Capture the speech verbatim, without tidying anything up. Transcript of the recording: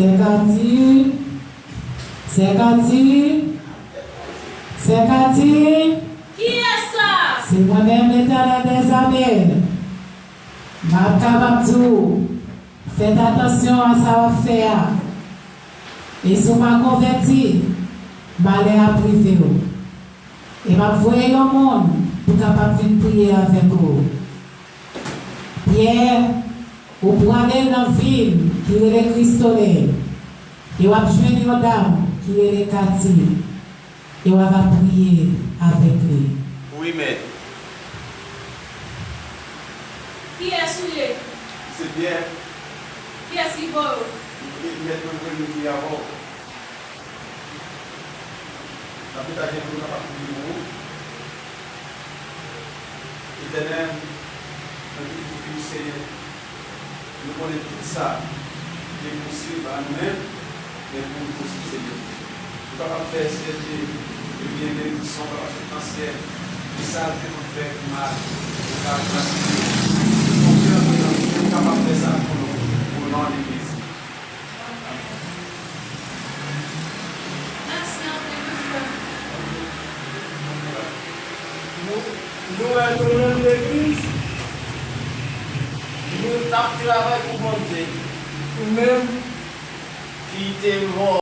Sè Kati, Sè Kati, Sè Kati. Kiyès sa? Se mwen menm, Letènèl dèzame. M ap kapab di w, fèt atansyon a sa w ap fè a. E si w pa konvèti, malè ap rive w. E m ap voye yon moun pou kapab vin priye avèk ou. Pyè, ou prale nan vil ki rele Kristolè, e w ap jwenn yon dam ki rele Kati, e w ap priye avèk li. Wi, mèt. Kiyès ou ye? Se Pyè. Kiyès ki voye w? Mèt mwen voye m vin priye avè w. N ap pataje pou nou kapab priye pou ou. Etènèl, nan tout difi, Senyè, nou konnen tout sa ki enposib a nou menm, men pou ou posib, Senyè. Ou kapab fè, Senyè Dye, ebyen, benediksyon kapab sot nan syèl, e sa l te konn fè ki mal, ou ka praktike. Konfyans nan ou kapab fè sa pou nou, o non de Jezi. Nou, nou wè nou menm legliz, nou t ap travay pou Bondye. Ou menm ki te mò.